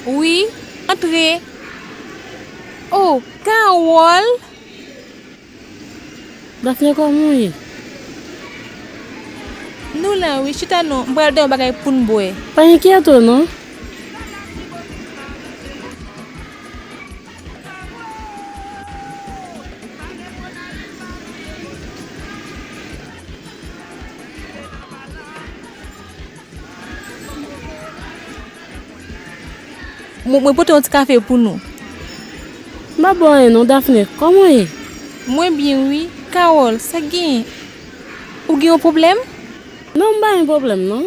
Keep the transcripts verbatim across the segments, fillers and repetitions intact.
Wi, antre. Oh, Carole! Dafne, kòman w ye? Nou la, wi, chita non, m pral dèyè yon bagay pou n bwè. Pa enkyete w non. Mwen, mwen pote yon ti kafe pou nou. M pa bwè anyen non, Dafne. Kòman w ye? Mwen byen, wi. Carole, sa k genyen? Ou gen yon pwoblèm? Non, m pa gen pwoblèm, non.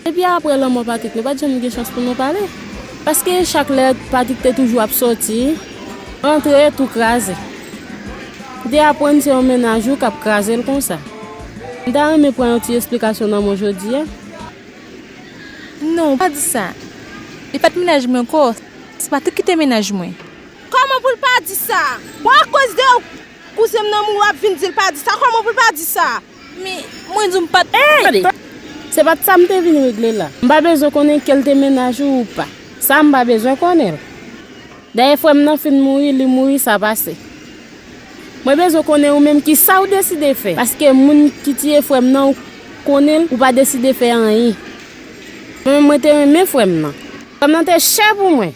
Depi apre lanmò Patrick, nou pa t janm gen chans pou nou pale. Paske chak lè Patrick te toujou ap sòti, rantre, tou kraze. M te aprann se yon mennaj ou k ap kraze l konsa. M ta renmen pran yon ti esplikasyon nan men w jodi a. Non, pa di sa. Li pa t mennaj mwen ankò. Se Patrick ki te mennaj mwen. Kòman pou l pa di sa? Bon, akoz de w, kouzen m nan mouri, w ap vin di l pa di sa? Kòman pou l pa di sa? Men, mwen di w m pa t. Ey! Tande, se pa t sa m te vin regle la. M pa bezwen konnen ke l te mennaj ou ou pa. Sa m pa bezwen konnen l. Dayè, frè m nan fin mouri, li mouri, sa pase. Mwen bezwen konnen ou menm ki sa w deside fè. Paske moun ki tiye frè m nan, ou konnen l, ou pa deside fè anyen. Mwen menm, mwen te renmen frè m nan. Frè m nan te chè pou mwen.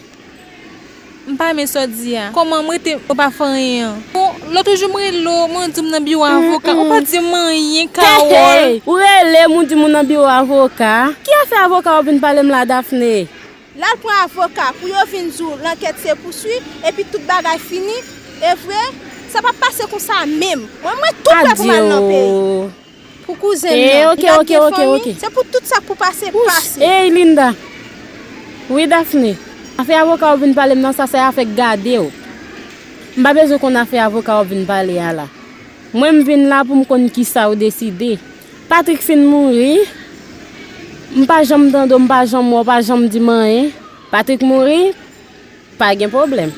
M pa renmen sa w di a. Kòman m rete, mwen pa fè anyen an? Bon, lòt jou m rele w, mwen di w m nan biwo avoka. Ou pa di m anyen, Carole. Hey, ou rele m, ou di m ou nan biwo avoka. Ki afè avoka w ap vin pale m la, Dafne? L al pran avoka pou yo vin di w lankèt se pouswi, epi tout bagay fini. E vre, sa p ap pase konsa menm. Mwen, mwen tou prè pou m al nan peyi. Pou kouzen m nan, li pa t gen fanmi, se pou tout sa k pou pase, pase. Ey, Linda. Wi, Dafne. Afè avoka w vin pale m nan, sa se afè k gade w. M pa bezwen konn afè avoka w vin pale a la. Mwen, m vin la pou m konn kisa w deside. Patrick fin mouri. M pa janm tande w, m pa janm wè w, w pa janm di m anyen. Patrick mouri, pa gen pwoblèm.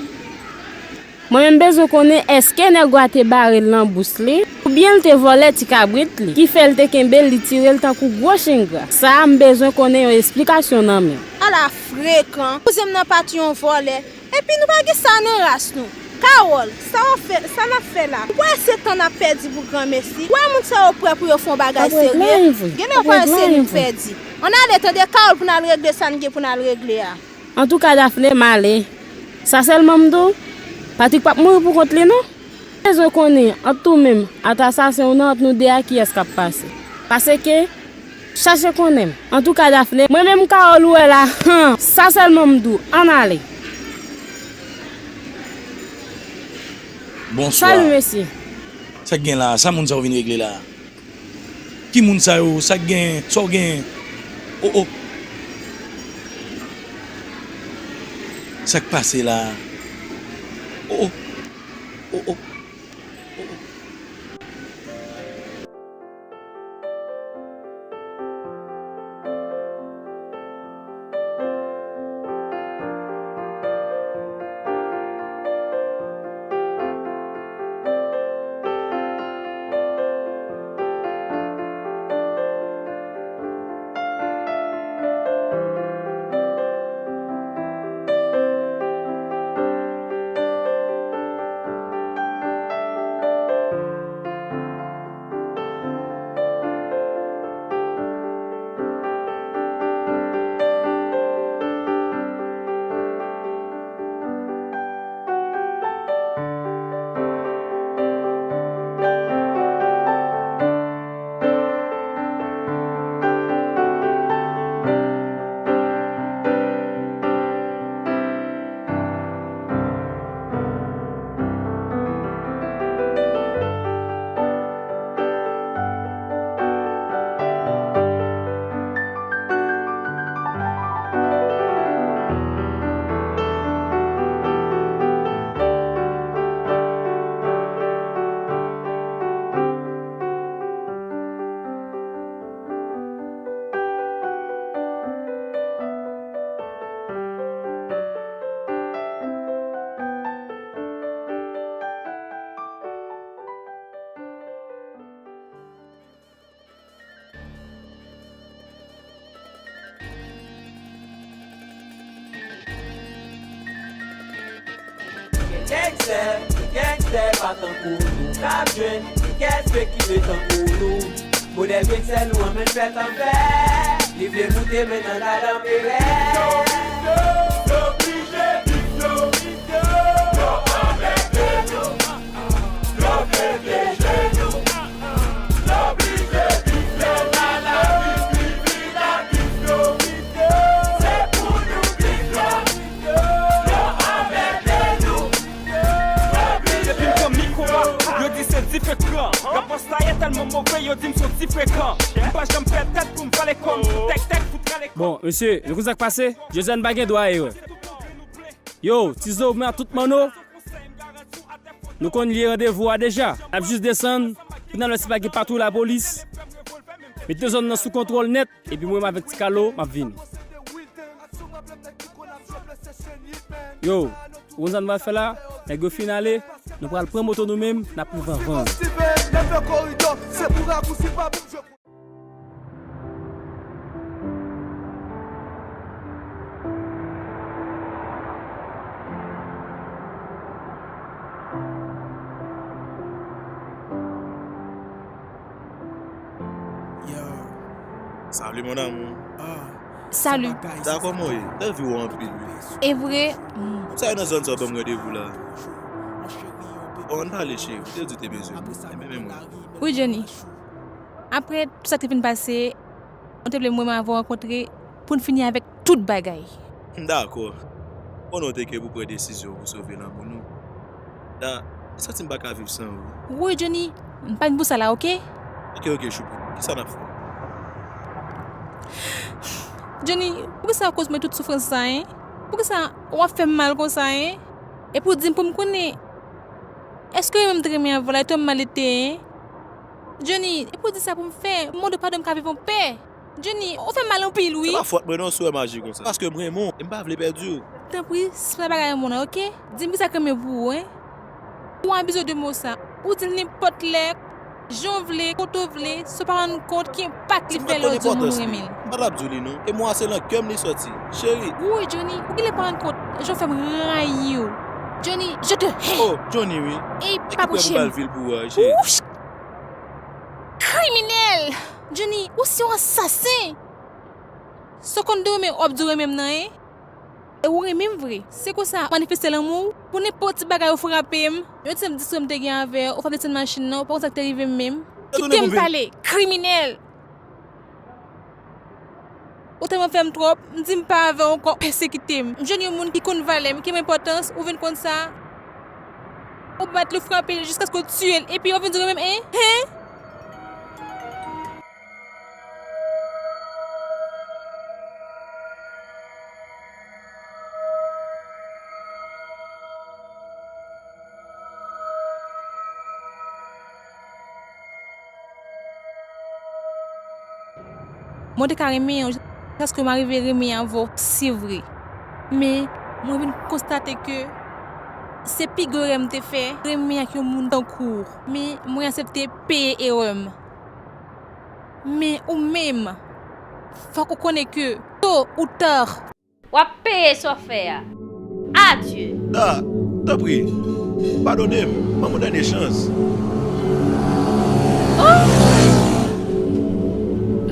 Mwen menm bezwen konnen èske nèg wa te bare l nan bous li, oubyen l te vòlè ti kabrit li, ki fè l te kenbe l, li tire l tankou gwo chen gra. Sa a, m bezwen konnen yon esplikasyon nan men w. Ala frekan! Kouzen m nan pa t yon vòlè. Epi nou pa gen sa nan ras nou. Carole, sa w ap fè, sa n ap fè la? Ou kwè se tan n ap pèdi pou granmesi? Ou wè moun sa yo prè pou yo fè yon bagay serye? Gen de fwa se nou k pèdi. Ann ale tande Carole pou n al regle sa n gen pou n al regle a. Antouka, Dafne, m ale. Sa sèlman m di w, Patrick p ap mouri pou kont li non. Bezwen konnen, ant ou menm, ant asasen ou nan, ant nou de a, kiyès k ap pase. Paske, chache konnen m. Antouka, Dafne, mwen menm Carole ou wè la, han, sa sèlman m di w, ann ale. Bonswa. Salut, mesye. Sa k gen la? Sa moun sa yo vin regle la? Ki moun sa yo? Sa k gen? Sa w gen? O, o. Sa k pase la? O, o. O, o. O, o. Gangstè, gangstè pa tankou nou k ap jwenn, kèske ki vle tankou nou. Modèl gangstè nou an menm fèt anvè. Li vle moute men nan gad anperè. Yo oblije bif yo. Yo anmède nou. Yo vle vle jenou. Yo oblije bif yo. Nan lavi pi vit ak bif yo. Se pou nou bif yo. Yo anmède nou. Depi m pran mikwo a, yo di se diferan. Rapò sa ye tèlman move, yo di m se yon diferan. M pa janm pèd tèt pou m pale kò m sou tèk tèk pou trale kò. Bon, mesye, nou konn sa k pase? Jodi a n pa gen dwa a erè. Yo, Tizo, men a tout manno. Nou konn lye randevou a deja. N ap jis desann pou n al wè si pa gen patwouy lapolis. Mete zòn nan sou kontwòl nèt. Epi mwen menm avèk Ti Kalo, m ap vini. Yo, ou konn sa n pral fè la? Nèg yo fin ale, nou pral pran moto nou menm, n ap rive anvan yo. Yo. Salut, mon amour. Ah, Salut. Sa bagay, sa, kòman w ye? Anvi w anpil, wi. E vre? Mm. Sa nan zòn sa w ban m randevou la? Ò, ann pale, cheri. Ou te di w te bezwen m. Enben, men mwen. Wi, Johnny. Apre tout sa ki te fin pase, mwen te vle mwen menm avè w rankontre pou n fini avèk tout bagay. M dakò. Konnen w te gen pou pran desizyon pou sove lanmou nou. Da, m santi m pa ka viv san ou. Woy, Johnny, m pa vin pou sa la, oke? Oke, oke, Choupi. Kisa n ap fè? Johnny, poukisa w koz mwen tout soufrans sa, en? Poukisa w ap fè m mal konsa, en? Epi w di m pou m konnen, èske w renmen m te renmen avè w la, e tò m mal ete, en? Johnny, epi w di sa pou m fè, m mande w padon, m ka viv anpè. Johnny, ou fè m mal anpil, wi. Se pa fòt mwen non si w wè m aji konsa. Paske m renmen w, e m pa vle pèdi w. Tanpri, se pa bagay moun nan, oke? Di m kisa k renmen pou ou, en? Ou abuse de mo sa. Ou di l nenpòt lè, jan w vle, kote w vle, san w pa rann kont ki enpak li fè lè w di yon moun ou renmen l. M pa t ap di w li non. E mo a se nan kè m li sòti. Cheri. Woy, Johnny, ou genlè pa rann kont jan w fè m rayi w. Johnny, je te hais. Oh, Johnny, wi. E pa pwoche m. Ou al vil pou ou a, cheri. Wouch! Kriminèl! Johnny, ou se yon ansasen! Sa w konn di w renmen, w ap di w renmen m nan, en? E ou renmen m vre. Se konsa, w manifeste lanmou w pou nenpòt ti bagay ou frape m. Yon ti senp diskisyon m te gen avè w, ou frape ti machin nan, ou pa konn sa k te rive m menm. Kite m pale, kriminèl! Ou tèlman fè m twòp, m di m pa avè w ankò, pèsekite m. M jwenn yon moun ki konn valè m, ki gen enpòtans, ou vin konn sa. Ou bat li, ou frape li jiskaske w tiye l, epi w vin di w renmen m, en? Hen? Mwen te ka renmen w jiskaske m arive renmen avè w, se vre. Men, mwen vin konstate ke se pi gwo erè m te fè, renmen ak yon moun tankou w. Men, mwen aksepte peye erè m. Men ou menm, fòk ou konnen ke, tôt ou tard, w ap peye sa w fè a. Adye! Ah, tanpri, padone m, ban m yon dènye chans. Oh!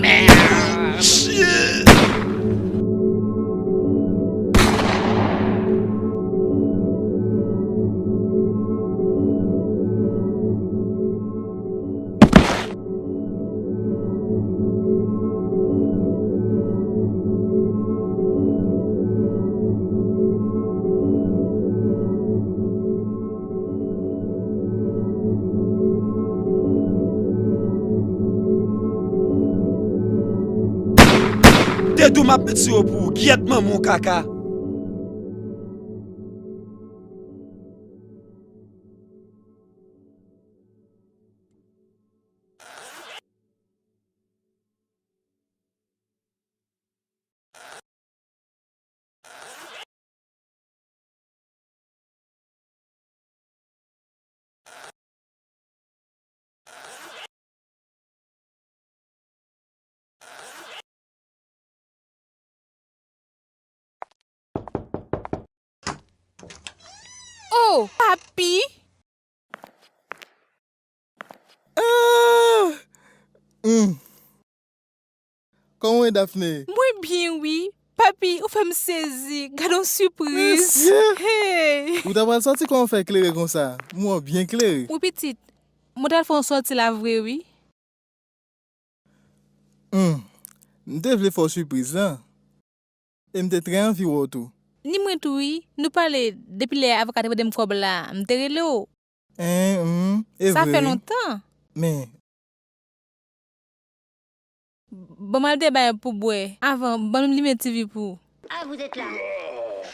Mèd! Shit! Te di w m ap met sou yo pou ou, gyèt manman w kaka. Oh, papi! Ah! Hmm. Kòman w ye, Daphné? Mwen byen, wi. Papi, ou fè m sezi. Gad yon sipriz. Mesye! Hey! Ou ta pral sòti, kòman w fè klere konsa? Mwen byen klere. Wi, pitit. Mwen t al fè yon sòti la vre, wi. Hmm. M te vle fè w sipriz lan. E m te trè anvi wè w tou. Ni mwen tou, wi. Nou pale depi lè avoka te mande m kòb la. M te rele w. En, hmm, e vre, wi. Sa fè lontan. Men. Ban m al de bagay pou bwè. Avan, ban m limen T V pou ou. Ah, vous êtes là.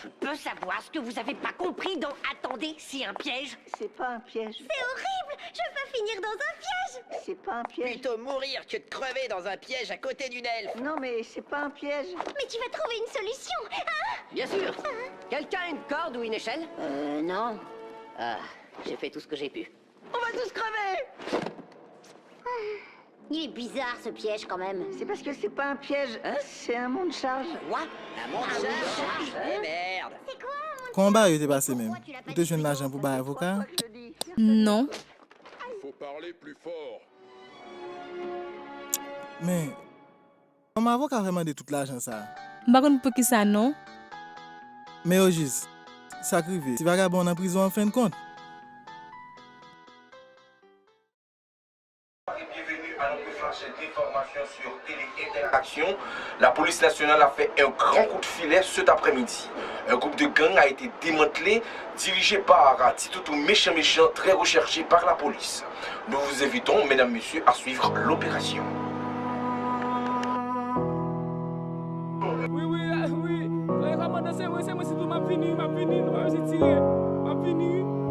Je peux savoir ce que vous avez pas compris dans... Attendez, c'est un piège ? C'est pas un piège. C'est horrible. Je veux pas finir dans un piège. C'est pas un piège. Plutôt mourir que de crever dans un piège à côté d'une elfe. Non, mais c'est pas un piège. Mais tu vas trouver une solution, hein ? Bien sûr. Quelqu'un a une corde ou une échelle ? Euh, non. Ah, j'ai fait tout ce que j'ai pu. On va tous crever ! Il est bizarre, ce piège, quand même. C'est parce que c'est pas un piège, c'est un mont de charge. Quoi ? Un mont de charge ? Eh merde ! Kòman bagay yo te pase menm? Ou te jwenn lajan pou bay avoka a? Non. Il faut parler plus fort. Men, kòman avoka fè mande tout lajan sa a? M pa konn poukisa non. Men ojis, sa k rive? Ti vagabon an nan prizon an fennkont. Bienvenue à notre flash d'information sur Télé Interaction. La police nationale a fait un grand coup de filet cet après-midi. Un groupe de gangs a été démantelé, dirigé par Ti Toutou Méchant Méchant, très recherché par la police. Nous vous invitons, mesdames, messieurs, à suivre l'opération. Wi, wi, wi. Lè kòmandan se mwen, se mwen sitou m ap vini, m ap vini, nou pa bezwen tire. M ap vini, wi.